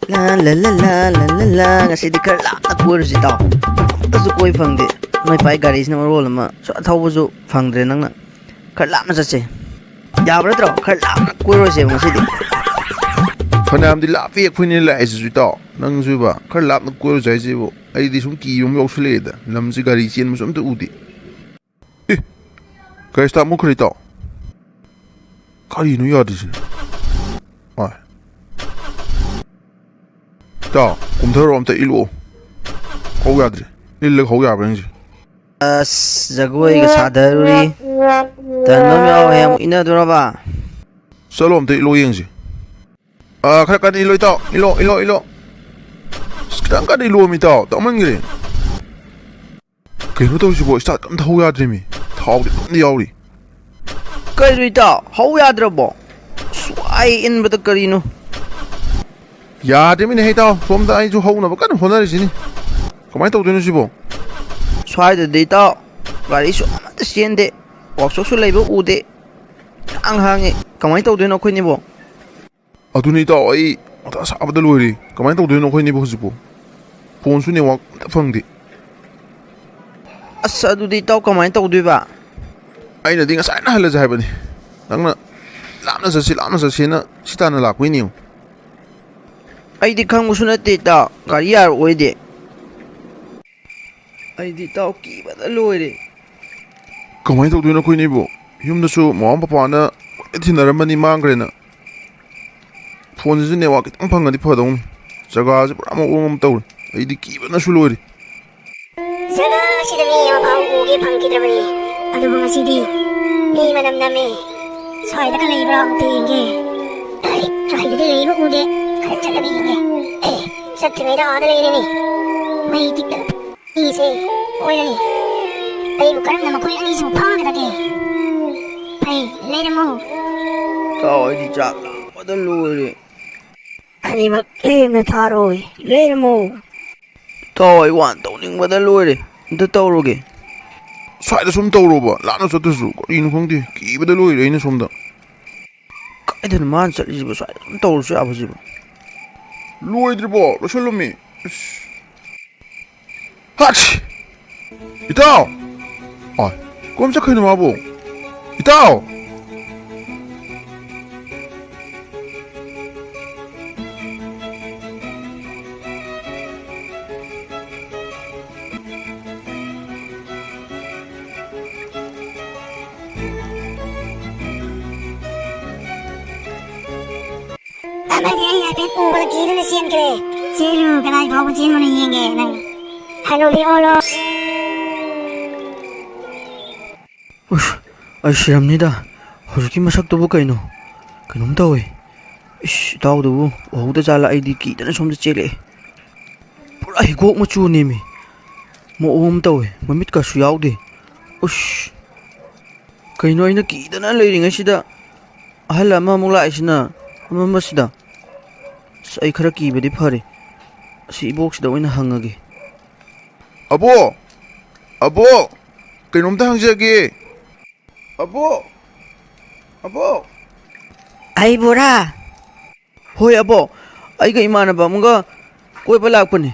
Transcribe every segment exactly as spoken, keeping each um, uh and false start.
ꯂꯥ, ꯂꯥ, ꯂꯥ, ꯂꯥ, ꯂꯥ, ꯂꯥ, ꯂꯥ꯫ ꯉꯁꯤꯗꯤ ꯈꯔ ꯂꯥꯞꯅ ꯀꯣꯏꯔꯨꯁꯤ, ꯏꯇꯥꯎ꯫ ꯑꯝꯇꯁꯨ ꯀꯣꯏ ꯐꯪꯗꯦ꯫ ꯅꯣꯏ ꯄꯥꯏ ꯒꯥꯔꯤꯁꯤꯅ ꯃꯔꯣꯜ ꯑꯃ ꯁꯨꯡꯊꯧ ꯊꯧꯕꯁꯨ ꯐꯪꯗ꯭ꯔꯦ꯫ ꯅꯪꯅ ꯈꯔ ꯂꯥꯞꯅ ꯆꯠꯁꯦ꯫ ꯌꯥꯕ ꯅꯠꯇ꯭ꯔꯣ? ꯈꯔ ꯂꯥꯞꯅ ꯀꯣꯏꯔꯨꯔꯁꯦꯕ ꯉꯁꯤꯗꯤ꯫ ꯐꯅꯌꯥꯝꯗꯤ ꯂꯥꯞꯄꯤ ꯑꯩꯈꯣꯏꯅ ꯂꯥꯛꯏꯁꯤꯁꯨ, ꯏꯇꯥꯎ꯫ ꯅꯪꯁꯨꯕ ꯈꯔ ꯂꯥꯞꯅ ꯀꯣꯏꯔꯨꯁꯦ ꯍꯥꯏꯁꯤꯕꯨ? ꯑꯩꯗꯤ ꯁꯨꯝ ꯀꯤꯕ ꯑꯃ ꯌꯥꯎꯁꯤꯜꯂꯛꯑꯦꯗ꯫ ꯂꯝꯁꯦ ꯒꯥꯔꯤ ꯆꯦꯟꯕꯁꯨ ꯑꯝꯇ ꯎꯗꯦ꯫ ꯑꯦ, ꯒꯥꯔꯤ ꯁ꯭ꯇꯥꯔꯠ ꯃꯨꯠꯈ꯭ꯔꯦ, ꯏꯇꯥꯎ꯫ ꯀꯔꯤꯅꯣ ꯌꯥꯗ꯭ꯔꯤꯁꯤꯅ? ꯍꯣꯏ꯫ ꯏꯇꯥꯎ, ꯀꯨꯝꯊꯔꯣ, ꯑꯝꯇ ꯏꯜꯂꯛꯑꯣ꯫ ꯍꯧ ꯌꯥꯗ꯭ꯔꯦ꯫ ꯏꯜꯂꯒ ꯍꯧ ꯌꯥꯕ꯭ꯔꯥ ꯌꯦꯡꯁꯤ꯫ ꯑꯁ, ꯖꯒꯣꯏꯒ ꯁꯥꯗꯔꯨꯔꯤ꯫ ꯇꯟꯕ ꯑꯃ ꯌꯥꯎꯋꯦ, ꯑꯃꯨꯛ ꯏꯟꯅꯗꯣꯔꯕ? ꯆꯠꯂꯣ, ꯑꯝꯇ ꯏꯜꯂꯣ ꯌꯦꯡꯁꯤ꯫ ꯑꯥ, ꯈꯔ ꯀꯟꯅ ꯏꯜꯂꯣ, ꯏꯇꯥꯎ꯫ ꯏꯜꯂꯣ, ꯏꯜꯂꯣ, ꯏꯜꯂꯣ꯫ ꯑꯁ, ꯈꯤꯇꯪ ꯀꯟꯅ ꯏꯜꯂꯣꯃꯤ, ꯏꯇꯥꯎ꯫ ꯇꯞꯃꯟꯈ꯭ꯔꯦ꯫ ꯀꯩꯅꯣ ꯇꯧꯔꯤꯁꯤꯕꯣ? ꯁ꯭ꯇꯥꯔꯠ ꯑꯝꯇ ꯍꯧ ꯌꯥꯗ꯭ꯔꯦꯃꯤ꯫ ꯊꯥꯎꯗꯤ ꯀꯟꯅ ꯌꯥꯎꯔꯤ꯫ ꯀꯩꯅꯣ, ꯏꯇꯥꯎ? ꯍꯧ ꯌꯥꯗ꯭ꯔꯕꯣ? ꯁ꯭ꯋꯥꯏ ꯏꯟꯕꯗ ꯀꯔꯤꯅꯣ? ꯌꯥꯗ꯭ꯔꯤꯃꯤꯅꯦꯍꯦ, ꯏꯇꯥꯎ꯫ ꯁꯣꯝꯗ ꯑꯩꯁꯨ ꯍꯧꯅꯕ ꯀꯟꯅ ꯍꯣꯠꯅꯔꯤꯁꯤꯅꯤ꯫ ꯀꯃꯥꯏꯅ ꯇꯧꯗꯣꯏꯅꯣ ꯁꯤꯕꯣ? ꯁ꯭ꯋꯥꯏꯗꯗꯤ, ꯏꯇꯥꯎ, ꯒꯥꯔꯤꯁꯨ ꯑꯃꯠꯇ ꯆꯦꯟꯗꯦ꯫ ꯋꯥꯛꯁꯣꯞꯁꯨ ꯂꯩꯕ ꯎꯗꯦ꯫ ꯏꯍꯥꯡ ꯍꯥꯡꯉꯦ꯫ ꯀꯃꯥꯏꯅ ꯇꯧꯗꯣꯏꯅꯣ ꯑꯩꯈꯣꯏꯅꯤꯕꯣ? ꯑꯗꯨꯅꯤ, ꯏꯇꯥꯎ, ꯑꯩ ꯃꯊꯥ ꯁꯥꯕꯗ ꯂꯣꯏꯔꯦ꯫ ꯀꯃꯥꯏꯅ ꯇꯧꯗꯣꯏꯅꯣ ꯑꯩꯈꯣꯏꯅꯤꯕꯨ ꯍꯧꯖꯤꯛꯄꯨ? ꯐꯣꯟꯁꯨ ꯅꯦꯠꯋꯥꯛ ꯑꯝꯇ ꯐꯪꯗꯦ꯫ ꯑꯁ, ꯑꯗꯨꯗꯤ ꯏꯇꯥꯎ ꯀꯃꯥꯏꯅ ꯇꯧꯗꯣꯏꯕ? ꯑꯩꯅꯗꯤ ꯉꯁꯥꯏꯅ ꯍꯜꯂꯁꯦ ꯍꯥꯏꯕꯅꯤ꯫ ꯅꯪꯅ ꯂꯥꯞꯅ ꯆꯠꯁꯤ, ꯂꯥꯞꯅ ꯆꯠꯁꯤꯅ ꯁꯤ ꯇꯥꯟꯅ ꯂꯥꯛꯄꯩꯅꯦ꯫ ꯑꯩꯗꯤ ꯈꯪꯕꯁꯨ ꯅꯠꯇꯦ, ꯏꯇꯥꯎ꯫ ꯒꯥꯔꯤ ꯌꯥꯔꯛꯑꯣꯏꯗꯤ꯫ ꯑꯩꯗꯤ, ꯏꯇꯥꯎ, ꯀꯤꯕꯗ ꯂꯣꯏꯔꯦ꯫ ꯀꯃꯥꯏꯅ ꯇꯧꯗꯣꯏꯅꯣ ꯑꯩꯈꯣꯏꯅꯤꯕꯨ? ꯌꯨꯝꯗꯁꯨ ꯃꯃꯥ ꯄꯄꯥꯅ ꯀꯣꯏꯊꯤ ꯊꯤꯅꯔꯝꯕꯅꯤ, ꯃꯥꯡꯈ꯭ꯔꯦꯅ꯫ ꯐꯣꯟꯁꯤꯁꯨ ꯅꯦꯠꯋꯥꯛ ꯈꯤꯇꯪ ꯐꯪꯉꯗꯤ ꯐꯗꯧꯅꯤ꯫ ꯖꯒꯥꯁꯦ ꯄꯨꯔꯥ ꯃꯑꯣꯡ ꯑꯃ ꯇꯧꯔꯦ꯫ ꯑꯩꯗꯤ ꯀꯤꯕꯅꯁꯨ ꯂꯣꯏꯔꯦ꯫ ꯖꯒꯥꯁꯤꯗ ꯃꯤ ꯑꯃꯐꯥꯎ ꯎꯒꯦ ꯐꯪꯈꯤꯗ꯭ꯔꯕꯅꯤ꯫ ꯑꯗꯨꯕꯨ ꯉꯁꯤꯗꯤ ꯃꯤ ꯃꯅꯝ ꯅꯝꯃꯦ꯫ ꯁ꯭ꯋꯥꯏꯗꯒ ꯂꯩꯕ꯭ꯔꯥ ꯑꯝꯇ ꯌꯦꯡꯒꯦ꯫ ꯑꯩ ꯁ꯭ꯋꯥꯏꯗꯗꯤ ꯂꯩꯕ ꯎꯗꯦ꯫ ꯈꯔ ꯆꯠꯂꯒ ꯌꯦꯡꯒꯦ꯫ ꯑꯦ, ꯆꯠꯇ꯭ꯔꯤꯉꯩꯗ ꯑꯥꯗ ꯂꯩꯔꯦꯅꯦ꯫ ꯃꯩ ꯇꯤꯛꯇꯅ ꯏꯁꯦ ꯑꯣꯏꯔꯅꯤ꯫ ꯑꯩꯕꯨ ꯀꯔꯝꯅ ꯃꯈꯣꯏ ꯑꯅꯤꯁꯤꯕꯨ ꯐꯥꯒꯗꯒꯦ? ꯐꯩ, ꯂꯩꯔꯝꯃꯣ꯫ ꯏꯇꯥꯎ, ꯑꯩꯗꯤ ꯆꯥꯛ ꯂꯥꯝꯕꯗ ꯂꯣꯏꯔꯦ꯫ ꯑꯅꯤꯃꯛ ꯂꯦꯝꯅ ꯊꯥꯔꯣꯏ, ꯂꯩꯔꯝꯃꯣ꯫ ꯏꯇꯥꯎ, ꯑꯩ ꯋꯥꯟ ꯇꯧꯅꯤꯡꯕꯗ ꯂꯣꯏꯔꯦ꯫ ꯑꯝꯇ ꯇꯧꯔꯨꯒꯦ꯫ ꯁ꯭ꯋꯥꯏꯗ ꯁꯨꯝ ꯇꯧꯔꯣꯕ, ꯂꯥꯞꯅ ꯆꯠꯇ꯭ꯔꯁꯨ꯫ ꯀꯔꯤꯅꯣ ꯈꯪꯗꯦ, ꯀꯤꯕꯗ ꯂꯣꯏꯔꯦ ꯑꯩꯅ ꯁꯣꯝꯗ꯫ ꯀꯥꯏꯗꯅꯣ ꯃꯥꯅ ꯆꯠꯂꯤꯁꯤꯕꯣ? ꯁ꯭ꯋꯥꯏꯗ ꯁꯨꯝ ꯇꯧꯔꯁꯨ ꯌꯥꯕꯁꯤꯕꯨ꯫ ꯂꯣꯏꯗ꯭ꯔꯤꯕꯣ? ꯂꯣꯏꯁꯜꯂꯨꯃꯤ꯫ ꯏꯁ꯫ ꯍꯠ! ꯏꯇꯥꯎ! ꯑꯥꯏ, ꯀꯣꯝ ꯆꯠꯈ꯭ꯔꯤꯅꯣ ꯃꯥꯕꯨ? ꯏꯇꯥꯎ! ꯑꯃꯗꯤ ꯑꯩ ꯍꯥꯏꯐꯦꯠ ꯎꯕꯗ ꯀꯤꯗꯨꯅ ꯆꯦꯟꯈ꯭ꯔꯦ꯫ ꯆꯦꯜꯂꯨ, ꯀꯗꯥꯏ ꯐꯥꯎꯕ ꯆꯦꯟꯕꯅꯣ ꯌꯦꯡꯒꯦ ꯅꯪ꯫ ꯍꯅꯨꯕꯤ ꯑꯣꯜꯂꯣ꯫ ꯎꯁ, ꯑꯩ ꯁꯤꯔꯝꯅꯤꯗ꯫ ꯍꯧꯖꯤꯛꯀꯤ ꯃꯁꯛꯇꯨꯕꯨ ꯀꯩꯅꯣ? ꯀꯩꯅꯣꯝ ꯇꯧꯋꯦ꯫ ꯏꯁ, ꯏꯇꯥꯎꯗꯨꯕꯨ ꯎꯍꯧꯗ ꯖꯥꯠꯂꯥ? ꯑꯩꯗꯤ ꯀꯤꯗꯅ ꯁꯣꯝꯗ ꯆꯦꯜꯂꯛꯑꯦ꯫ ꯄꯨꯔꯥ ꯍꯤꯒꯣꯛ ꯃꯆꯨꯅꯦꯃꯤ꯫ ꯃꯑꯣꯡ ꯑꯃ ꯇꯧꯋꯦ꯫ ꯃꯃꯤꯠꯀꯁꯨ ꯌꯥꯎꯗꯦ꯫ ꯎꯁ! ꯀꯩꯅꯣ ꯑꯩꯅ ꯀꯤꯗꯅ ꯂꯩꯔꯤꯉꯩꯁꯤꯗ ꯑꯍꯜ ꯑꯃꯃꯨꯛ ꯂꯥꯛꯏꯁꯤꯅ ꯑꯃꯝꯕꯁꯤꯗ? ꯑꯁ, ꯑꯩ ꯈꯔ ꯀꯤꯕꯗꯤ ꯐꯔꯦ꯫ ꯑꯁꯤ ꯏꯕꯣꯛꯁꯤꯗ ꯑꯣꯏꯅ ꯍꯪꯉꯒꯦ꯫ ꯑꯕꯣꯛ! ꯑꯕꯣꯛ! ꯀꯩꯅꯣꯝꯇ ꯍꯪꯖꯒꯦ꯫ ꯑꯕꯣꯛ! ꯑꯕꯣꯛ! ꯑꯩꯕꯨꯔꯥ? ꯍꯣꯏ ꯑꯕꯣꯛ, ꯑꯩꯒ ꯏꯃꯥꯟꯅꯕ ꯑꯃꯒ ꯀꯣꯏꯕ ꯂꯥꯛꯄꯅꯦ꯫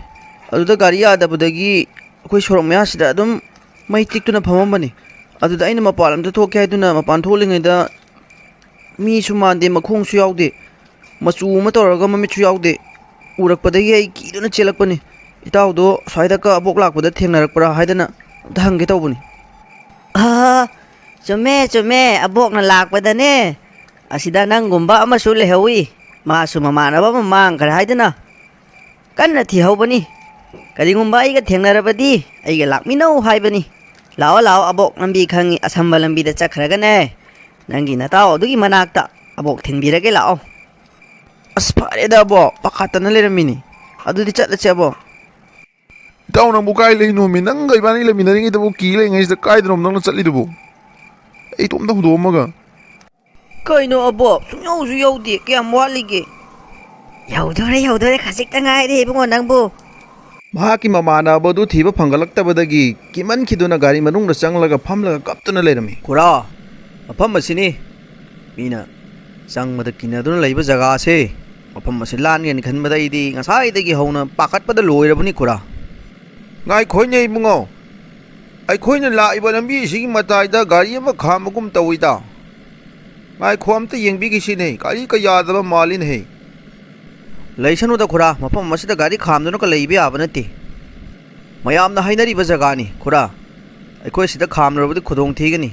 ꯑꯗꯨꯗ ꯒꯥꯔꯤ ꯌꯥꯗꯕꯗꯒꯤ ꯑꯩꯈꯣꯏ ꯁꯣꯔꯣꯛ ꯃꯌꯥꯁꯤꯗ ꯑꯗꯨꯝ ꯃꯩ ꯇꯤꯛꯇꯨꯅ ꯐꯝꯃꯝꯕꯅꯦ꯫ ꯑꯗꯨꯗ ꯑꯩꯅ ꯃꯄꯥꯟ ꯂꯝꯗ ꯊꯣꯛꯀꯦ ꯍꯥꯏꯗꯨꯅ ꯃꯄꯥꯟ ꯊꯣꯛꯂꯤꯉꯩꯗ ꯃꯤꯁꯨ ꯃꯥꯟꯗꯦ, ꯃꯈꯣꯡꯁꯨ ꯌꯥꯎꯗꯦ, ꯃꯆꯨ ꯑꯃ ꯇꯧꯔꯒ ꯃꯃꯤꯠꯁꯨ ꯌꯥꯎꯗꯦ꯫ ꯎꯔꯛꯄꯗꯒꯤ ꯑꯩ ꯀꯤꯗꯨꯅ ꯆꯦꯜꯂꯛꯄꯅꯦ꯫ ꯏꯇꯥꯎꯗꯣ ꯁ꯭ꯋꯥꯏꯗꯀ ꯑꯕꯣꯛ ꯂꯥꯛꯄꯗ ꯊꯦꯡꯅꯔꯛꯄ꯭ꯔꯥ ꯍꯥꯏꯗꯅ ꯑꯝꯇ ꯍꯪꯒꯦ ꯇꯧꯕꯅꯤ꯫ ꯑꯥ, ꯆꯨꯝꯃꯦ, ꯆꯨꯝꯃꯦ, ꯑꯕꯣꯛꯅ ꯂꯥꯛꯄꯗꯅꯦ꯫ ꯑꯁꯤꯗ ꯅꯪꯒꯨꯝꯕ ꯑꯃꯁꯨ ꯂꯩꯍꯧꯏ꯫ ꯃꯥꯁꯨ ꯃꯃꯥꯟꯅꯕ ꯑꯃ ꯃꯥꯡꯈ꯭ꯔꯦ ꯍꯥꯏꯗꯨꯅ ꯀꯟꯅ ꯊꯤꯍꯧꯕꯅꯤ꯫ ꯀꯔꯤꯒꯨꯝꯕ ꯑꯩꯒ ꯊꯦꯡꯅꯔꯕꯗꯤ ꯑꯩꯒ ꯂꯥꯛꯃꯤꯟꯅꯧ ꯍꯥꯏꯕꯅꯤ꯫ ꯂꯥꯛꯑꯣ, ꯂꯥꯛꯑꯣ, ꯑꯕꯣꯛ ꯂꯝꯕꯤ ꯈꯪꯉꯤ, ꯑꯁꯝꯕ ꯂꯝꯕꯤꯗ ꯆꯠꯈ꯭ꯔꯒꯅꯦ ꯅꯪꯒꯤ ꯅꯇꯥꯎ ꯑꯗꯨꯒꯤ ꯃꯅꯥꯛꯇ ꯑꯕꯣꯛ ꯊꯤꯟꯕꯤꯔꯒꯦ, ꯂꯥꯛꯑꯣ꯫ ꯑꯁ, ꯐꯔꯦꯗ ꯑꯕꯣꯛ, ꯄꯥꯈꯠꯇꯅ ꯂꯩꯔꯝꯃꯤꯅꯤ꯫ ꯑꯗꯨꯗꯤ ꯆꯠꯂꯁꯦ ꯑꯕꯣꯛ꯫ ꯏꯇꯥꯎ, ꯅꯪꯕꯨ ꯀꯥꯏ ꯂꯩꯅꯣꯃꯤ? ꯅꯪꯒ ꯏꯕꯥꯅꯤ ꯂꯩꯃꯤꯟꯅꯔꯤꯉꯩꯗꯕꯨ ꯀꯤ ꯂꯩꯉꯩꯁꯤꯗ ꯀꯥꯏꯗꯅꯣ ꯅꯪꯅ ꯆꯠꯂꯤꯗꯨꯕꯨ? ꯑꯩ ꯏꯇꯣꯝꯇ ꯍꯨꯟꯗꯣꯛꯑꯝꯃꯒ꯫ ꯀꯩꯅꯣ ꯑꯕꯣꯛ? ꯁꯨꯡꯌꯧꯁꯨ ꯌꯧꯗꯦ꯫ ꯀꯌꯥꯝ ꯋꯥꯠꯂꯤꯒꯦ? ꯌꯧꯗꯣꯔꯦ, ꯌꯧꯗꯣꯔꯦ꯫ ꯈꯖꯤꯛꯇ ꯉꯥꯏꯔꯦ ꯏꯕꯨꯡꯉꯣ ꯅꯪꯕꯨ꯫ ꯃꯍꯥꯛꯀꯤ ꯃꯃꯥꯟꯅꯕꯗꯨ ꯊꯤꯕ ꯐꯪꯒꯠꯂꯛꯇꯕꯗꯒꯤ ꯀꯤꯃꯟꯈꯤꯗꯨꯅ ꯒꯥꯔꯤ ꯃꯅꯨꯡꯗ ꯆꯪꯂꯒ ꯐꯝꯂꯒ ꯀꯞꯇꯨꯅ ꯂꯩꯔꯝꯃꯤ꯫ ꯈꯨꯔꯥ, ꯃꯐꯝ ꯑꯁꯤꯅꯤ ꯃꯤꯅ ꯆꯪꯕꯗ ꯀꯤꯅꯗꯨꯅ ꯂꯩꯕ ꯖꯒꯥꯁꯦ꯫ ꯃꯐꯝ ꯑꯁꯤ ꯂꯥꯟꯒꯅꯤ ꯈꯟꯕꯗ ꯑꯩꯗꯤ ꯉꯁꯥꯏꯗꯒꯤ ꯍꯧꯅ ꯄꯥꯈꯠꯄꯗ ꯂꯣꯏꯔꯕꯅꯤ, ꯈꯨꯔꯥ꯫ ꯉꯥꯏꯈꯣꯅꯦ ꯏꯕꯨꯡꯉꯣ, ꯑꯩꯈꯣꯏꯅ ꯂꯥꯛꯏꯕ ꯂꯝꯕꯤꯁꯤꯒꯤ ꯃꯇꯥꯏꯗ ꯒꯥꯔꯤ ꯑꯃ ꯈꯥꯝꯕꯒꯨꯝ ꯇꯧꯏꯗ꯫ ꯉꯥꯏꯈꯣ, ꯑꯝꯇ ꯌꯦꯡꯕꯤꯈꯤꯁꯤꯅꯦ, ꯒꯥꯔꯤ ꯀ ꯌꯥꯗꯕ ꯃꯥꯜꯂꯤꯅꯦꯍꯦ꯫ ꯂꯩꯁꯅꯨꯗ ꯈꯨꯔꯥ, ꯃꯐꯝ ꯑꯁꯤꯗ ꯒꯥꯔꯤ ꯈꯥꯝꯗꯨꯅꯒ ꯂꯩꯕ ꯌꯥꯕ ꯅꯠꯇꯦ꯫ ꯃꯌꯥꯝꯅ ꯍꯥꯏꯅꯔꯤꯕ ꯖꯒꯥꯅꯤ ꯈꯨꯔꯥ꯫ ꯑꯩꯈꯣꯏ ꯁꯤꯗ ꯈꯥꯝꯂꯨꯔꯕꯗꯤ ꯈꯨꯗꯣꯡ ꯊꯤꯒꯅꯤ꯫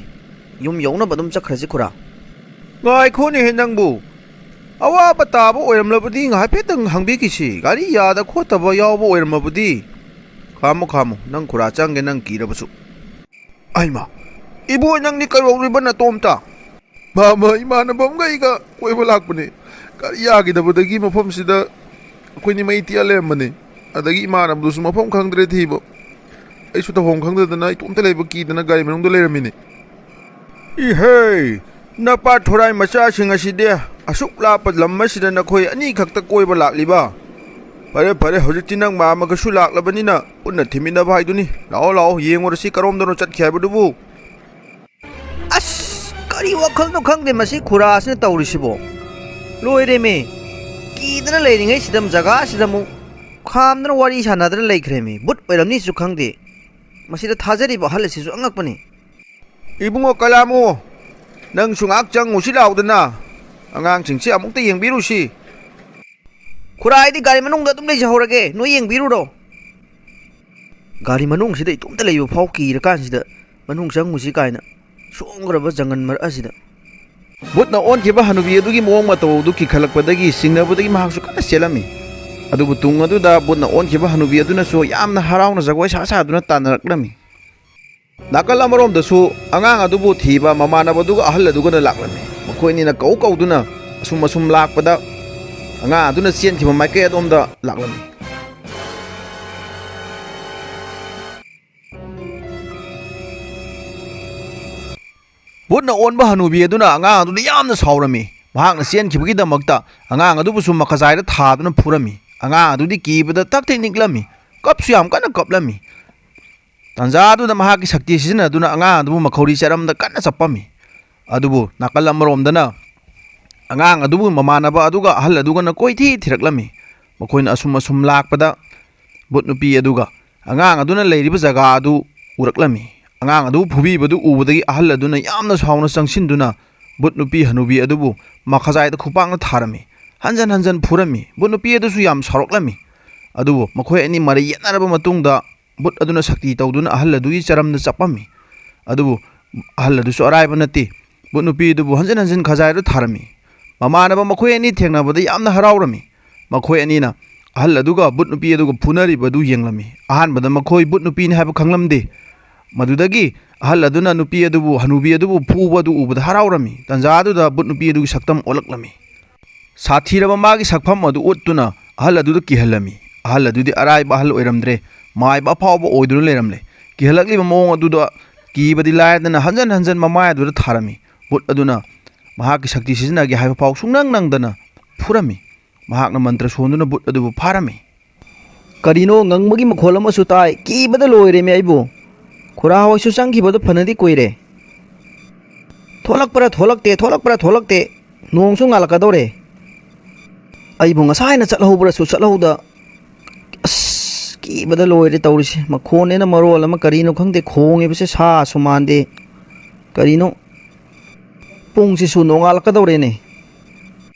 ꯌꯨꯝ ꯌꯧꯅꯕ ꯑꯗꯨꯝ ꯆꯠꯈ꯭ꯔꯁꯤ ꯈꯨꯔꯥ꯫ ꯉꯥꯏꯈꯣꯅꯦꯍꯦ ꯅꯪꯕꯨ, ꯑꯋꯥꯕ ꯇꯥꯕ ꯑꯣꯏꯔꯝꯂꯕꯗꯤ ꯍꯥꯏꯐꯦꯠꯇꯪ ꯍꯪꯕꯤꯈꯤꯁꯤ, ꯒꯥꯔꯤ ꯌꯥꯗ ꯈꯣꯠꯇꯕ ꯌꯥꯎꯕ ꯑꯣꯏꯔꯝꯃꯕꯗꯤ꯫ ꯈꯥꯝꯃꯨ ꯈꯥꯝꯃꯨ, ꯅꯪ ꯈꯨꯔꯥ ꯆꯪꯒꯦ, ꯅꯪ ꯀꯤꯔꯕꯁꯨ꯫ ꯑꯩꯃ, ꯏꯕꯣꯏ, ꯅꯪꯗꯤ ꯀꯩꯗꯧꯔꯤꯕ ꯅꯇꯣꯝꯇ? ꯃꯥꯃ, ꯏꯃꯥꯟꯅꯕ ꯑꯃꯒ ꯑꯩꯒ ꯀꯣꯏꯕ ꯂꯥꯛꯄꯅꯦ꯫ ꯒꯥꯔꯤ ꯌꯥꯈꯤꯗꯕꯗꯒꯤ ꯃꯐꯝꯁꯤꯗ ꯑꯩꯈꯣꯏꯅꯤ ꯃꯩ ꯇꯤꯛꯑ ꯂꯩꯔꯝꯕꯅꯦ꯫ ꯑꯗꯒꯤ ꯏꯃꯥꯟꯅꯕꯗꯨꯁꯨ ꯃꯐꯝ ꯈꯪꯗ꯭ꯔꯦ ꯊꯤꯕ꯫ ꯑꯩꯁꯨ ꯇꯧꯐꯝ ꯈꯪꯗꯗꯅ ꯏꯇꯣꯝꯇ ꯂꯩꯕ ꯀꯤꯗꯅ ꯒꯥꯔꯤ ꯃꯅꯨꯡꯗ ꯂꯩꯔꯝꯃꯤꯅꯦ꯫ ꯏꯍꯦ! ꯅꯄꯥ ꯊꯣꯔꯥꯏ ꯃꯆꯥꯁꯤꯡ ꯑꯁꯤꯗꯤ, ꯑꯁꯨꯛ ꯂꯥꯞꯄ ꯂꯝ ꯑꯁꯤꯗ ꯅꯈꯣꯏ ꯑꯅꯤꯈꯛꯇ ꯀꯣꯏꯕ ꯂꯥꯛꯂꯤꯕ? ꯐꯔꯦ, ꯐꯔꯦ, ꯍꯧꯖꯤꯛꯇꯤ ꯅꯪ ꯃꯥꯝꯃꯒꯁꯨ ꯂꯥꯛꯂꯕꯅꯤꯅ ꯄꯨꯟꯅ ꯊꯤꯃꯤꯟꯅꯕ ꯍꯥꯏꯗꯨꯅꯤ꯫ ꯂꯥꯛꯑꯣ, ꯂꯥꯛꯑꯣ, ꯌꯦꯡꯉꯨꯔꯁꯤ ꯀꯔꯣꯝꯗꯅꯣ ꯆꯠꯈꯤ ꯍꯥꯏꯕꯗꯨꯕꯨ꯫ ꯑꯁ, ꯀꯔꯤ ꯋꯥꯈꯜꯅꯣ ꯈꯪꯗꯦ ꯃꯁꯤ ꯈꯨꯔꯥꯁꯤꯅ ꯇꯧꯔꯤꯁꯤꯕꯣ꯫ ꯂꯣꯏꯔꯦꯃꯤ꯫ ꯀꯤꯗꯅ ꯂꯩꯔꯤꯉꯩꯁꯤꯗ ꯖꯒꯥꯁꯤꯗ ꯑꯃꯨꯛ ꯈꯥꯝꯗꯅ ꯋꯥꯔꯤ ꯁꯥꯟꯅꯗꯅ ꯂꯩꯈ꯭ꯔꯦꯃꯤ꯫ ꯕꯨꯠ ꯑꯣꯏꯔꯝꯅꯤꯁꯨ ꯈꯪꯗꯦ꯫ ꯃꯁꯤꯗ ꯊꯥꯖꯔꯤꯕ ꯑꯍꯜ ꯑꯁꯤꯁꯨ ꯑꯉꯛꯄꯅꯤ꯫ ꯏꯕꯨꯡꯉꯣ ꯀꯂꯥꯃꯨ, ꯅꯪꯁꯨ ꯉꯥꯏꯍꯥꯛ ꯆꯪꯉꯨꯁꯤ ꯂꯥꯎꯗꯅ꯫ ꯑꯉꯥꯡꯁꯤꯡꯁꯤ ꯑꯃꯨꯛꯇ ꯌꯦꯡꯕꯤꯔꯨꯁꯤ꯫ ꯈꯨꯔꯥ, ꯑꯩꯗꯤ ꯒꯥꯔꯤ ꯃꯅꯨꯡꯗ ꯑꯗꯨꯝ ꯂꯩꯖꯍꯧꯔꯒꯦ, ꯅꯣꯏ ꯌꯦꯡꯕꯤꯔꯨꯔꯣ꯫ ꯒꯥꯔꯤ ꯃꯅꯨꯡꯁꯤꯗ ꯏꯇꯣꯝꯇ ꯂꯩꯕ ꯐꯥꯎ ꯀꯤꯔꯀꯥꯟꯁꯤꯗ ꯃꯅꯨꯡ ꯆꯪꯉꯨꯁꯤ ꯀꯥꯏꯅ ꯁꯣꯡꯈ꯭ꯔꯕ ꯖꯪꯒꯜ ꯃꯔꯛ ꯑꯁꯤꯗ꯫ ꯕꯨꯠꯅ ꯑꯣꯟꯈꯤꯕ ꯍꯅꯨꯕꯤ ꯑꯗꯨꯒꯤ ꯃꯑꯣꯡ ꯃꯇꯧ ꯑꯗꯨ ꯀꯤꯈꯠꯂꯛꯄꯗꯒꯤ ꯆꯤꯡꯅꯕꯗꯒꯤ ꯃꯍꯥꯛꯁꯨ ꯀꯟꯅ ꯆꯦꯜꯂꯝꯃꯤ꯫ ꯑꯗꯨꯕꯨ ꯇꯨꯡ ꯑꯗꯨꯗ ꯕꯨꯠꯅ ꯑꯣꯟꯈꯤꯕ ꯍꯅꯨꯕꯤ ꯑꯗꯨꯅꯁꯨ ꯌꯥꯝꯅ ꯍꯔꯥꯎꯅ ꯖꯒꯣꯏ ꯁꯥ ꯁꯥꯗꯨꯅ ꯇꯥꯟꯅꯔꯛꯂꯝꯃꯤ꯫ ꯅꯥꯀꯜ ꯑꯃꯔꯣꯝꯗꯁꯨ ꯑꯉꯥꯡ ꯑꯗꯨꯕꯨ ꯊꯤꯕ ꯃꯃꯥꯟꯅꯕꯗꯨꯒ ꯑꯍꯜ ꯑꯗꯨꯒꯅ ꯂꯥꯛꯂꯝꯃꯤ꯫ ꯃꯈꯣꯏ ꯑꯅꯤꯅ ꯀꯧ ꯀꯧꯗꯨꯅ ꯑꯁꯨꯝ ꯑꯁꯨꯝ ꯂꯥꯛꯄꯗ ꯑꯉꯥꯡ ꯑꯗꯨꯅ ꯆꯦꯟꯈꯤꯕ ꯃꯥꯏꯀꯩ ꯑꯗꯣꯝꯗ ꯂꯥꯛꯂꯝꯃꯤ꯫ ꯕꯨꯠꯅ ꯑꯣꯟꯕ ꯍꯅꯨꯕꯤ ꯑꯗꯨꯅ ꯑꯉꯥꯡ ꯑꯗꯨꯗ ꯌꯥꯝꯅ ꯁꯥꯎꯔꯝꯃꯤ꯫ ꯃꯍꯥꯛꯅ ꯆꯦꯟꯈꯤꯕꯒꯤꯗꯃꯛꯇ ꯑꯉꯥꯡ ꯑꯗꯨꯕꯨꯁꯨ ꯃꯈꯖꯥꯏꯗ ꯊꯥꯗꯨꯅ ꯐꯨꯔꯝꯃꯤ꯫ ꯑꯉꯥꯡ ꯑꯗꯨꯗꯤ ꯀꯤꯕꯗ ꯊꯛ ꯊꯛ ꯅꯤꯛꯂꯝꯃꯤ꯫ ꯀꯞꯁꯨ ꯌꯥꯝ ꯀꯟꯅ ꯀꯞꯂꯝꯃꯤ꯫ ꯇꯥꯟꯖꯥ ꯑꯗꯨꯗ ꯃꯍꯥꯛꯀꯤ ꯁꯛꯇꯤ ꯁꯤꯖꯤꯟꯅꯗꯨꯅ ꯑꯉꯥꯡ ꯑꯗꯨꯕꯨ ꯃꯈꯧꯔꯤ ꯆꯔꯝꯗ ꯀꯟꯅ ꯆꯞꯄꯝꯃꯤ꯫ ꯑꯗꯨꯕꯨ ꯅꯥꯀꯜ ꯑꯃꯔꯣꯝꯗꯅ ꯑꯉꯥꯡ ꯑꯗꯨꯕꯨ ꯃꯃꯥꯟꯅꯕ ꯑꯗꯨꯒ ꯑꯍꯜ ꯑꯗꯨꯒꯅ ꯀꯣꯏꯊꯤ ꯊꯤꯔꯛꯂꯝꯃꯤ꯫ ꯃꯈꯣꯏꯅ ꯑꯁꯨꯝ ꯑꯁꯨꯝ ꯂꯥꯛꯄꯗ ꯕꯨꯠ ꯅꯨꯄꯤ ꯑꯗꯨꯒ ꯑꯉꯥꯡ ꯑꯗꯨꯅ ꯂꯩꯔꯤꯕ ꯖꯒꯥ ꯑꯗꯨ ꯎꯔꯛꯂꯝꯃꯤ꯫ ꯑꯉꯥꯡ ꯑꯗꯨꯕꯨ ꯐꯨꯕꯤꯕꯗꯨ ꯎꯕꯗꯒꯤ ꯑꯍꯜ ꯑꯗꯨꯅ ꯌꯥꯝꯅ ꯁꯥꯎꯅ ꯆꯪꯁꯤꯟꯗꯨꯅ ꯕꯨꯠ ꯅꯨꯄꯤ ꯍꯅꯨꯕꯤ ꯑꯗꯨꯕꯨ ꯃꯈꯥꯖꯥꯏꯗ ꯈꯨꯄꯥꯛꯅ ꯊꯥꯔꯝꯃꯤ꯫ ꯍꯟꯖꯟ ꯍꯟꯖꯟ ꯐꯨꯔꯝꯃꯤ꯫ ꯕꯨꯠ ꯅꯨꯄꯤ ꯑꯗꯨꯁꯨ ꯌꯥꯝ ꯁꯥꯎꯔꯛꯂꯝꯃꯤ꯫ ꯑꯗꯨꯕꯨ ꯃꯈꯣꯏ ꯑꯅꯤ ꯃꯔꯩ ꯌꯦꯠꯅꯔꯕ ꯃꯇꯨꯡꯗ ꯕꯨꯠ ꯑꯗꯨꯅ ꯁꯛꯇꯤ ꯇꯧꯗꯨꯅ ꯑꯍꯜ ꯑꯗꯨꯒꯤ ꯆꯔꯝꯗ ꯆꯞꯄꯝꯃꯤ꯫ ꯑꯗꯨꯕꯨ ꯑꯍꯜ ꯑꯗꯨꯁꯨ ꯑꯔꯥꯏꯕ ꯅꯠꯇꯦ꯫ ꯕꯨꯠ ꯅꯨꯄꯤ ꯑꯗꯨꯕꯨ ꯍꯟꯖꯟ ꯍꯟꯖꯟ ꯈꯖꯥꯏꯗ ꯊꯥꯔꯝꯃꯤ꯫ ꯃꯃꯥꯟꯅꯕ ꯃꯈꯣꯏ ꯑꯅꯤ ꯊꯦꯡꯅꯕꯗ ꯌꯥꯝꯅ ꯍꯔꯥꯎꯔꯝꯃꯤ꯫ ꯃꯈꯣꯏ ꯑꯅꯤꯅ ꯑꯍꯜ ꯑꯗꯨꯒ ꯕꯨꯠ ꯅꯨꯄꯤ ꯑꯗꯨꯒ ꯐꯨꯅꯔꯤꯕ ꯑꯗꯨ ꯌꯦꯡꯂꯝꯃꯤ꯫ ꯑꯍꯥꯟꯕꯗ ꯃꯈꯣꯏ ꯕꯨꯠ ꯅꯨꯄꯤꯅꯤ ꯍꯥꯏꯕ ꯈꯪꯂꯝꯗꯦ꯫ ꯃꯗꯨꯗꯒꯤ ꯑꯍꯜ ꯑꯗꯨꯅ ꯅꯨꯄꯤ ꯑꯗꯨꯕꯨ, ꯍꯅꯨꯕꯤ ꯑꯗꯨꯕꯨ ꯐꯨꯕ ꯑꯗꯨ ꯎꯕꯗ ꯍꯔꯥꯎꯔꯝꯃꯤ꯫ ꯇꯟꯖꯥ ꯑꯗꯨꯗ ꯕꯨꯠ ꯅꯨꯄꯤ ꯑꯗꯨꯒꯤ ꯁꯛꯇꯝ ꯑꯣꯜꯂꯛꯂꯝꯃꯤ꯫ ꯁꯥꯊꯤꯔꯕ ꯃꯥꯒꯤ ꯁꯛꯐꯝ ꯑꯗꯨ ꯎꯠꯇꯨꯅ ꯑꯍꯜ ꯑꯗꯨꯗ ꯀꯤꯍꯜꯂꯝꯃꯤ꯫ ꯑꯍꯜ ꯑꯗꯨꯗꯤ ꯑꯔꯥꯏꯕ ꯑꯍꯜ ꯑꯣꯏꯔꯝꯗ꯭ꯔꯦ, ꯃꯥꯏꯕ ꯑꯐꯥꯎꯕ ꯑꯣꯏꯗꯨꯅ ꯂꯩꯔꯝꯂꯦ꯫ ꯀꯤꯍꯜꯂꯛꯂꯤꯕ ꯃꯑꯣꯡ ꯑꯗꯨꯗ ꯀꯤꯕꯗꯤ ꯂꯥꯏꯔꯗꯅ ꯍꯟꯖꯟ ꯍꯟꯖꯟ ꯃꯃꯥꯏ ꯑꯗꯨꯗ ꯊꯥꯔꯝꯃꯤ꯫ ꯕꯨꯠ ꯑꯗꯨꯅ ꯃꯍꯥꯛꯀꯤ ꯁꯛꯇꯤ ꯁꯤꯖꯤꯟꯅꯒꯦ ꯍꯥꯏꯕ ꯐꯥꯎ ꯁꯨꯡꯅꯪ ꯅꯪꯗꯅ ꯐꯨꯔꯝꯃꯤ꯫ ꯃꯍꯥꯛꯅ ꯃꯟꯇ꯭ꯔ ꯁꯣꯟꯗꯨꯅ ꯕꯨꯠ ꯑꯗꯨꯕꯨ ꯐꯥꯔꯝꯃꯤ꯫ ꯀꯔꯤꯅꯣ ꯉꯪꯕꯒꯤ ꯃꯈꯣꯜ ꯑꯃꯁꯨ ꯇꯥꯏ? ꯀꯤꯕꯗ ꯂꯣꯏꯔꯦꯃꯤ ꯑꯩꯕꯨ꯫ ꯈꯨꯔꯥ ꯍꯣꯏꯁꯨ ꯆꯪꯈꯤꯕꯗꯨ ꯐꯅꯗꯤ ꯀꯨꯏꯔꯦ꯫ ꯊꯣꯛꯂꯛꯄ꯭ꯔꯥ ꯊꯣꯛꯂꯛꯇꯦ, ꯊꯣꯛꯂꯛꯄ꯭ꯔꯥ ꯊꯣꯛꯂꯛꯇꯦ꯫ ꯅꯣꯡꯁꯨ ꯉꯥꯜꯂꯛꯀꯗꯧꯔꯦ꯫ ꯑꯩꯕꯨ ꯉꯁꯥꯏꯅ ꯆꯠꯍꯧꯕ꯭ꯔꯥꯁꯨ ꯆꯠꯍꯧꯗ꯫ ꯑꯁ, ꯀꯤꯕꯗ ꯂꯣꯏꯔꯦ ꯇꯧꯔꯤꯁꯦ꯫ ꯃꯈꯣꯟꯅꯦꯅ ꯃꯔꯣꯜ ꯑꯃ, ꯀꯔꯤꯅꯣ ꯈꯪꯗꯦ, ꯈꯣꯡꯉꯤꯕꯁꯦ ꯁꯥꯁꯨ ꯃꯥꯟꯗꯦ꯫ ꯀꯔꯤꯅꯣ? ꯄꯨꯡꯁꯤꯁꯨ ꯅꯣꯡꯉꯥꯜꯂꯛꯀꯗꯧꯔꯦꯅꯦ꯫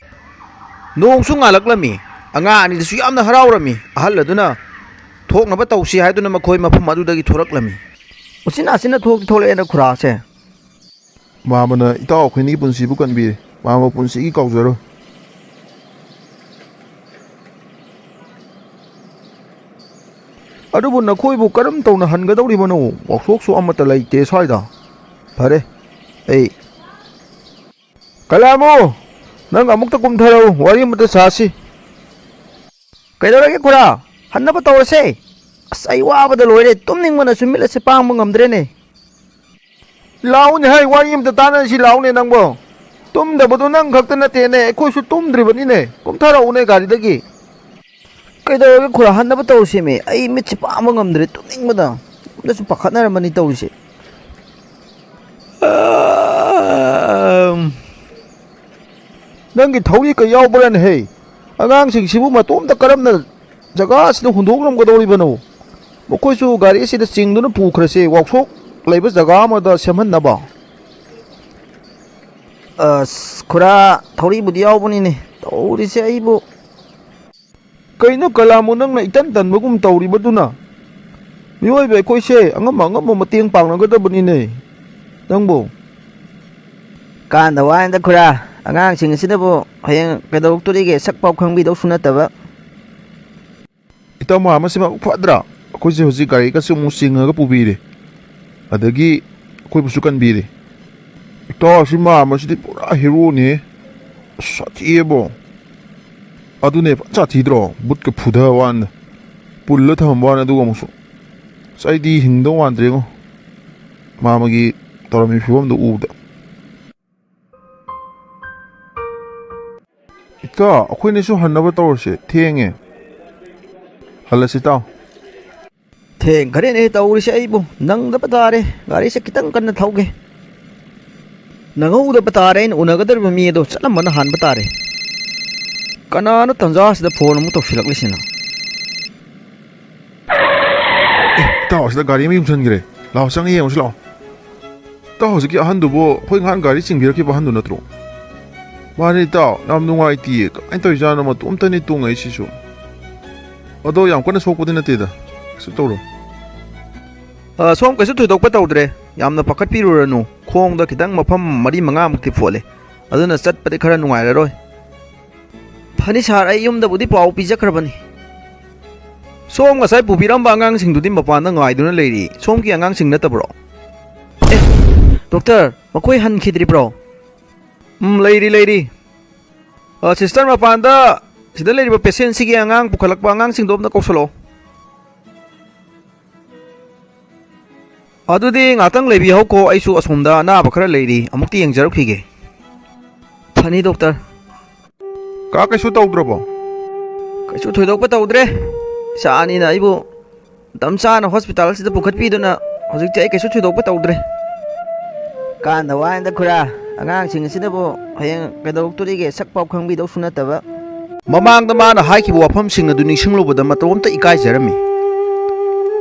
ꯅꯣꯡꯁꯨ ꯉꯥꯜꯂꯛꯂꯝꯃꯤ꯫ ꯑꯉꯥꯡ ꯑꯅꯤꯗꯨꯁꯨ ꯌꯥꯝꯅ ꯍꯔꯥꯎꯔꯝꯃꯤ꯫ ꯑꯍꯜ ꯑꯗꯨꯅ ꯊꯣꯛꯅꯕ ꯇꯧꯁꯤ ꯍꯥꯏꯗꯨꯅ ꯃꯈꯣꯏ ꯃꯐꯝ ꯑꯗꯨꯗꯒꯤ ꯊꯣꯔꯛꯂꯝꯃꯤ꯫ ꯎꯆꯤꯟ ꯅꯥꯆꯤꯟꯅ ꯊꯣꯛꯇꯤ ꯊꯣꯛꯂꯛꯑꯦꯅ ꯈꯨꯔꯥꯁꯦ꯫ ꯃꯥꯃꯅ ꯏꯇꯥꯎ ꯑꯩꯈꯣꯏꯅꯤꯒꯤ ꯄꯨꯟꯁꯤꯕꯨ ꯀꯟꯕꯤꯔꯦ꯫ ꯃꯥꯃ ꯄꯨꯟꯁꯤꯒꯤ ꯀꯥꯎꯖꯔꯣꯏ꯫ ꯑꯗꯨꯕꯨ ꯅꯈꯣꯏꯕꯨ ꯀꯔꯝ ꯇꯧꯅ ꯍꯟꯒꯗꯧꯔꯤꯕꯅꯣ? ꯋꯥꯛꯁꯣꯞꯁꯨ ꯑꯃꯠꯇ ꯂꯩꯇꯦ ꯁ꯭ꯋꯥꯏꯗ꯫ ꯐꯔꯦ, ꯑꯩ ꯀꯂꯥꯃꯨ, ꯅꯪ ꯑꯃꯨꯛꯇ ꯀꯨꯝꯊꯔꯛꯎ, ꯋꯥꯔꯤ ꯑꯃꯇ ꯁꯥꯁꯤ꯫ ꯀꯩꯗꯧꯔꯒꯦ ꯈꯨꯔꯥ? ꯍꯟꯅꯕ ꯇꯧꯔꯁꯦ꯫ ꯑꯁ, ꯑꯩ ꯋꯥꯕꯗ ꯂꯣꯏꯔꯦ, ꯇꯨꯝꯅꯤꯡꯕꯅꯁꯨ ꯃꯤꯠ ꯑꯁꯦ ꯄꯥꯡꯕ ꯉꯝꯗ꯭ꯔꯦꯅꯦ꯫ ꯂꯥꯛꯎꯅꯦ ꯍꯩ, ꯋꯥꯔꯤ ꯑꯃꯇ ꯇꯥꯟꯅꯁꯤ ꯂꯥꯛꯎꯅꯦ ꯅꯪꯕꯣ꯫ ꯇꯨꯝꯗꯕꯗꯣ ꯅꯪ ꯈꯛꯇ ꯅꯠꯇꯦꯅꯦ, ꯑꯩꯈꯣꯏꯁꯨ ꯇꯨꯝꯗ꯭ꯔꯤꯕꯅꯤꯅꯦ꯫ ꯀꯨꯝꯊꯔꯛꯎꯅꯦ ꯒꯥꯔꯤꯗꯒꯤ꯫ ꯀꯩꯗꯧꯔꯒꯦ ꯈꯨꯔꯥ? ꯍꯟꯅꯕ ꯇꯧꯔꯁꯦꯃꯤ, ꯑꯩ ꯃꯤꯠꯁꯦ ꯄꯥꯡꯕ ꯉꯝꯗ꯭ꯔꯦ ꯇꯨꯝꯅꯤꯡꯕꯗ꯫ ꯌꯨꯝꯗꯁꯨ ꯄꯥꯈꯠꯅꯔꯝꯃꯅꯤ ꯇꯧꯔꯤꯁꯦ꯫ ꯑꯝ꯫ ꯅꯪꯒꯤ ꯊꯧꯔꯤ ꯀꯩ ꯌꯥꯎꯕ꯭ꯔꯥꯅꯦꯍꯦ? ꯑꯉꯥꯡꯁꯤꯡꯁꯤꯕꯨ ꯃꯇꯣꯝꯇ ꯀꯔꯝꯅ ꯖꯒꯥ ꯑꯁꯤꯗ ꯍꯨꯟꯗꯣꯛꯂꯝꯒꯗꯧꯔꯤꯕꯅꯣ? ꯃꯈꯣꯏꯁꯨ ꯒꯥꯔꯤ ꯑꯁꯤꯗ ꯆꯤꯡꯗꯨꯅ ꯄꯨꯈ꯭ꯔꯁꯦ, ꯋꯥꯛꯁꯣꯞ ꯂꯩꯕ ꯖꯒꯥ ꯑꯃꯗ ꯁꯦꯝꯍꯟꯅꯕ꯫ ꯑꯁ, ꯈꯨꯔꯥ, ꯊꯧꯔꯤꯕꯨꯗꯤ ꯌꯥꯎꯕꯅꯤꯅꯦ, ꯇꯧꯔꯤꯁꯦ ꯑꯩꯕꯨ꯫ ꯀꯩꯅꯣ ꯀꯂꯥꯃꯨ, ꯅꯪꯅ ꯏꯇꯟ ꯇꯟꯕꯒꯨꯝ ꯇꯧꯔꯤꯕꯗꯨꯅ? ꯃꯤꯑꯣꯏꯕ ꯑꯩꯈꯣꯏꯁꯦ ꯑꯉꯝꯕ ꯑꯉꯝꯕ ꯃꯇꯦꯡ ꯄꯥꯡꯅꯒꯗꯕꯅꯤꯅꯦ꯫ ꯅꯪꯕꯨ? ꯀꯥꯟꯗ ꯋꯥꯅꯤꯗ ꯈꯨꯔꯥ, ꯑꯉꯥꯡꯁꯤꯡ ꯑꯁꯤꯅꯕꯨ ꯍꯌꯦꯡ ꯀꯩꯗꯧꯔꯛꯇꯣꯔꯤꯒꯦ, ꯁꯛ ꯐꯥꯎ ꯈꯪꯕꯤꯗꯧꯁꯨ ꯅꯠꯇꯕ꯫ ꯏꯇꯥꯎ, ꯃꯥ ꯑꯃꯁꯤ ꯃꯕꯨꯛ ꯐꯗ꯭ꯔꯥ? ꯑꯩꯈꯣꯏꯁꯦ ꯍꯧꯖꯤꯛ ꯒꯥꯔꯤꯒꯁꯨ ꯑꯃꯨꯛ ꯆꯤꯡꯉꯒ ꯄꯨꯕꯤꯔꯦ, ꯑꯗꯒꯤ ꯑꯩꯈꯣꯏꯕꯨꯁꯨ ꯀꯟꯕꯤꯔꯦ꯫ ꯏꯇꯥꯎ, ꯑꯁꯤ ꯃꯥ ꯑꯃꯁꯤꯗꯤ ꯄꯨꯔꯥ ꯍꯦꯔꯣꯅꯦ꯫ ꯑꯁ, ꯁꯥꯊꯤꯑꯦꯕꯣ꯫ ꯑꯗꯨꯅꯦ, ꯐꯖꯅ ꯁꯥꯊꯤꯗ꯭ꯔꯣ? ꯕꯨꯠꯀ ꯐꯨꯊ ꯋꯥꯅ ꯄꯨꯜꯂ ꯊꯝꯕ ꯋꯥꯅꯤ꯫ ꯑꯗꯨꯒ ꯑꯃꯨꯛꯁꯨ, ꯑꯁ, ꯑꯩꯗꯤ ꯍꯤꯡꯗꯧ ꯃꯥꯟꯗ꯭ꯔꯦꯉꯣ, ꯃꯥꯃꯒꯤ ꯇꯧꯔꯝꯃꯤ ꯐꯤꯕꯝꯗꯣ ꯎꯕꯗ꯫ ꯏꯇꯥꯎ, ꯑꯩꯈꯣꯏꯅꯤꯁꯨ ꯍꯟꯅꯕ ꯇꯧꯔꯁꯦ, ꯊꯦꯡꯉꯦ꯫ ꯍꯜꯂꯁꯤ, ꯏꯇꯥꯎ꯫ ꯊꯦꯡꯈ꯭ꯔꯦꯅꯦ ꯇꯧꯔꯤꯁꯦ, ꯑꯩꯕꯨ ꯅꯪꯗꯕ ꯇꯥꯔꯦ꯫ ꯒꯥꯔꯤꯁꯦ ꯈꯤꯇꯪ ꯀꯟꯅ ꯊꯧꯒꯦ꯫ ꯅꯪꯍꯧꯗꯕ ꯇꯥꯔꯦ, ꯑꯩꯅ ꯎꯅꯒꯗꯧꯔꯤꯕ ꯃꯤ ꯑꯗꯣ ꯆꯠꯂꯝꯕꯅ ꯍꯥꯟꯕ ꯇꯥꯔꯦ꯫ ꯀꯅꯥꯅꯣ ꯇꯟꯖꯥꯁꯤꯗ ꯐꯣꯟ ꯑꯃꯨꯛ ꯇꯧꯁꯤꯜꯂꯛꯂꯤꯁꯤꯅ? ꯑꯦ, ꯏꯇꯥꯎ, ꯑꯁꯤꯗ ꯒꯥꯔꯤ ꯑꯃ ꯌꯨꯡꯁꯟꯈ꯭ꯔꯦ꯫ ꯂꯥꯛꯑꯣ, ꯆꯪꯉ ꯌꯦꯡꯉꯨꯁꯤ ꯂꯥꯛꯑꯣ꯫ ꯏꯇꯥꯎ, ꯍꯧꯖꯤꯛꯀꯤ ꯑꯍꯟꯗꯨꯕꯨ ꯑꯩꯈꯣꯏ ꯉꯍꯥꯟ ꯒꯥꯔꯤ ꯆꯤꯡꯕꯤꯔꯛꯈꯤꯕ ꯑꯍꯟꯗꯨ ꯅꯠꯇ꯭ꯔꯣ? ꯃꯥꯅꯤ ꯏꯇꯥꯎ, ꯌꯥꯝ ꯅꯨꯡꯉꯥꯏꯇꯤꯌꯦ꯫ ꯀꯃꯥꯏꯅ ꯇꯧꯔꯤꯖꯥꯠꯅꯣ? ꯃꯇꯣꯝꯇꯅꯤ ꯇꯣꯡꯉꯛꯏꯁꯤꯁꯨ꯫ ꯑꯗꯣ ꯌꯥꯝ ꯀꯟꯅ ꯁꯣꯛꯄꯗꯤ ꯅꯠꯇꯦꯗ꯫ ꯀꯩꯁꯨ ꯇꯧꯔꯣꯏ꯫ ꯑ, ꯁꯣꯝ ꯀꯩꯁꯨ ꯊꯣꯏꯗꯣꯛꯄ ꯇꯧꯗ꯭ꯔꯦ꯫ ꯌꯥꯝꯅ ꯄꯥꯈꯠꯄꯤꯔꯨꯔꯅꯨ꯫ ꯈꯣꯡꯗ ꯈꯤꯇꯪ ꯃꯐꯝ ꯃꯔꯤ ꯃꯉꯥꯃꯨꯛꯇꯤ ꯐꯣꯠꯂꯦ꯫ ꯑꯗꯨꯅ ꯆꯠꯄꯗꯤ ꯈꯔ ꯅꯨꯡꯉꯥꯏꯔꯔꯣꯏ꯫ ꯐꯅꯤ ꯁꯥꯔ, ꯑꯩ ꯌꯨꯝꯗꯕꯨꯗꯤ ꯄꯥꯎ ꯄꯤꯖꯈ꯭ꯔꯕꯅꯤ꯫ ꯁꯣꯝ ꯉꯁꯥꯏ ꯄꯨꯕꯤꯔꯝꯕ ꯑꯉꯥꯡꯁꯤꯡꯗꯨꯗꯤ ꯃꯄꯥꯟꯗ ꯉꯥꯏꯗꯨꯅ ꯂꯩꯔꯤ꯫ ꯁꯣꯝꯒꯤ ꯑꯉꯥꯡꯁꯤꯡ ꯅꯠꯇꯕ꯭ꯔꯣ? ꯑꯦ, ꯗꯣꯛꯇꯔ, ꯃꯈꯣꯏ ꯍꯟꯈꯤꯗ꯭ꯔꯤꯕ꯭ꯔꯣ? ꯎꯝ, ꯂꯩꯔꯤ, ꯂꯩꯔꯤ꯫ ꯑ, ꯁꯤꯁꯇꯔ, ꯃꯄꯥꯟꯗ ꯁꯤꯗ ꯂꯩꯔꯤꯕ ꯄꯦꯁꯦꯟꯁꯤꯒꯤ ꯑꯉꯥꯡ ꯄꯨꯈꯠꯂꯛꯄ ꯑꯉꯥꯡꯁꯤꯡꯗꯣ ꯑꯝꯇ ꯀꯧꯁꯜꯂꯛꯑꯣ꯫ ꯑꯗꯨꯗꯤ ꯉꯥꯛꯇꯪ ꯂꯩꯕꯤꯍꯧꯀꯣ, ꯑꯩꯁꯨ ꯑꯁꯣꯝꯗ ꯑꯅꯥꯕ ꯈꯔ ꯂꯩꯔꯤ, ꯑꯃꯨꯛꯇ ꯌꯦꯡꯖꯔꯛꯈꯤꯒꯦ꯫ ꯐꯅꯤ, ꯗꯣꯛꯇꯔ꯫ ꯀꯥ, ꯀꯩꯁꯨ ꯇꯧꯗ꯭ꯔꯕꯣ? ꯀꯩꯁꯨ ꯊꯣꯏꯗꯣꯛꯄ ꯇꯧꯗ꯭ꯔꯦ꯫ ꯏꯆꯥ ꯑꯅꯤꯅ ꯑꯩꯕꯨ ꯃꯇꯝ ꯆꯥꯅ ꯍꯣꯁꯄꯤꯇꯥꯜ ꯑꯁꯤꯗ ꯄꯨꯈꯠꯄꯤꯗꯨꯅ ꯍꯧꯖꯤꯛꯇꯤ ꯑꯩ ꯀꯩꯁꯨ ꯊꯣꯏꯗꯣꯛꯄ ꯇꯧꯗ꯭ꯔꯦ꯫ ꯀꯥꯟꯗ ꯋꯥꯅꯤꯗ ꯈꯨꯔꯥ, ꯑꯉꯥꯡꯁꯤꯡ ꯑꯁꯤꯅꯕꯨ ꯍꯌꯦꯡ ꯀꯩꯗꯧꯔꯛꯇꯣꯔꯤꯒꯦ, ꯁꯛ ꯐꯥꯎ ꯈꯪꯕꯤꯗꯧꯁꯨ ꯅꯠꯇꯕ꯫ ꯃꯃꯥꯡꯗ ꯃꯥꯅ ꯍꯥꯏꯈꯤꯕ ꯋꯥꯐꯝꯁꯤꯡ ꯑꯗꯨ ꯅꯤꯡꯁꯤꯡꯂꯨꯕꯗ ꯃꯇꯧ ꯑꯝꯇ ꯏꯀꯥꯏꯖꯔꯝꯃꯤ꯫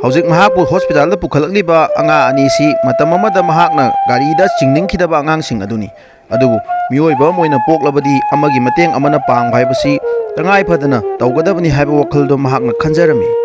ꯍꯧꯖꯤꯛ ꯃꯍꯥꯛꯄꯨ ꯍꯣꯁꯄꯤꯇꯥꯜꯗ ꯄꯨꯈꯠꯂꯛꯂꯤꯕ ꯑꯉꯥꯡ ꯑꯅꯤꯁꯤ ꯃꯇꯝ ꯑꯃꯗ ꯃꯍꯥꯛꯅ ꯒꯥꯔꯤꯗ ꯆꯤꯡꯅꯤꯡꯈꯤꯗꯕ ꯑꯉꯥꯡꯁꯤꯡ ꯑꯗꯨꯅꯤ꯫ ꯑꯗꯨꯕꯨ ꯃꯤꯑꯣꯏꯕ ꯑꯃ ꯑꯣꯏꯅ ꯄꯣꯛꯂꯕꯗꯤ ꯑꯃꯒꯤ ꯃꯇꯦꯡ ꯑꯃꯅ ꯄꯥꯡꯕ ꯍꯥꯏꯕꯁꯤ ꯇꯉꯥꯏ ꯐꯗꯅ ꯇꯧꯒꯗꯕꯅꯤ ꯍꯥꯏꯕ ꯋꯥꯈꯜꯗꯣ ꯃꯍꯥꯛꯅ ꯈꯟꯖꯔꯝꯃꯤ꯫